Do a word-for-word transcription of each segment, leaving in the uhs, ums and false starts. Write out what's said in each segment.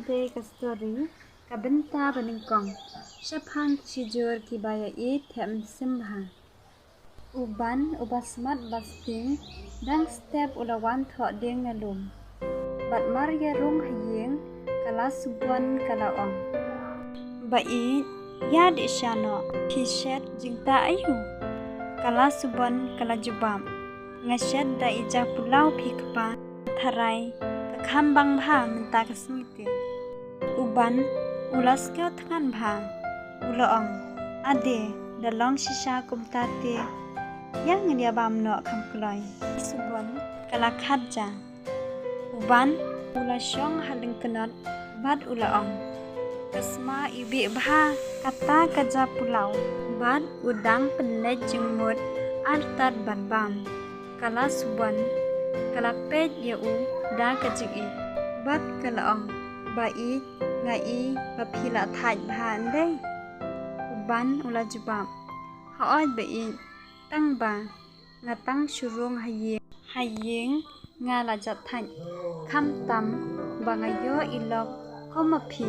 Te ka story ka bynta ba nyngkong shaphang ki shijur kiba ïa ïeit thep mynsiem bha. U Ban uba smat ba sting dang step u la wan thoh dieng na lum. Bad mar ïa rung ha ïing ka la Subon ka la ong, "Ba ïeit, ïa dih sha noh, phi shet jingtah aïu?" Ka la Subon ka la jubab, "Nga shet da i ja pulao phi kpa, tharai ka kham bang bha mynta ka sngi te." U Ban u la sngew thngan bha, u la ong, "Ade, da long shisha kumta te ïa ngan ïa bam noh kham kloi." Subon ka la khat ja. U Ban u la shong ha lyngknot bad u la ong, "Ka sma iwbih bha kata ka ja pulao." Bad u dang pynleit jingmut artat ban bam. Ka la Subon ka la peit ïa u da ka jingïeit bad ka la ong, "Ba ïeit, nga i ba phi la thait bha ym dei?" U Ban u la jubab, "Hooid ba ïeit, tang ba nga tang shu rung ha ïing, ha ïing nga la jat thait, khamtam ba nga ïoh i lok kum ma phi."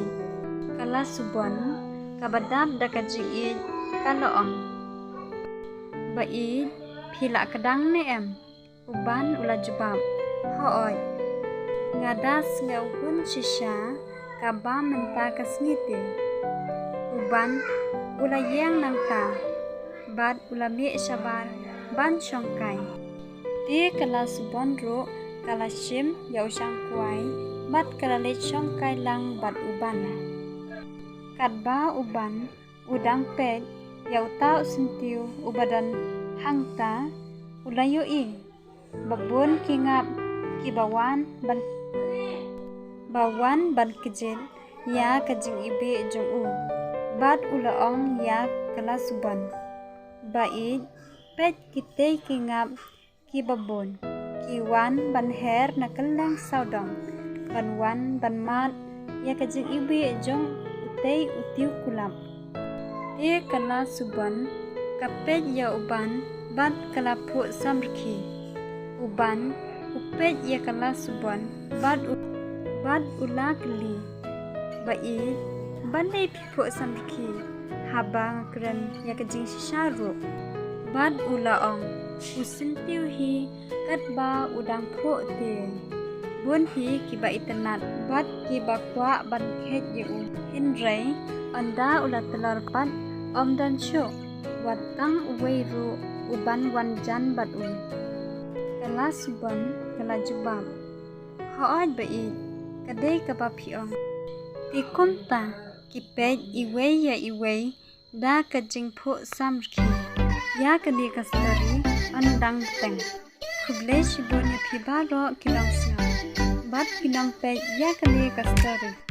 Ka la Subon kaba dap da ka jingïeit ka la ong, "Ba ïeit, phi la kdang ne em?" U Ban u la jubab, "Hooid, nga da sngew hun shisha kaba mynta ka sngi te." U Ban u la ïeng nangta bad u la mih shabar ban shongkai. Te ka la Subon ruh ka la shim ïa u shangkwai bad ka la leit shongkai lang bad u Ban. Katba u Ban u dang peit ïa uta u syntiew uba don hangta, u la ïohi ba bun ki ngap kiba wan ban, ba wan ban kjit ïa ka jingiwbih jong u. Bad u la ong ïa ka la Subon, "Ba ïeit, peit kitei ki ngap kiba bun ki wan ban her na kylleng sawdong, ban wan ban mad ïa ka jingiwbih jong utei u tiew kulap." Te ka la Subon ka peit ïa u Ban bad ka la phuh samrkhie. U Ban u peit ïa ka la Subon bad u, bad u la kylli, "Ba ïeit, balei phi phuh samrkhie haba nga kren ïa ka jingshisha ruh?" Bad u la ong, "U syntiew hi katba u dang phuh te, bun hi kiba itynnad bad kiba kwah ban kheit ïa u. Hynrei ynda u la tlor pat, ym don shuh wat tang uwei ruh uban wan jan bad u." Ka la Subon ka la jubab, "Hooid ba ïeit, ka dei kaba phi ong." Te kumta ki peit iwei ïa iwei da ka jingphuh samrkhie. Ïa kane ka story yn dang bteng. Khublei shibun ïa phi baroh ki nongsngew bad ki nongpeit ïa kane ka story.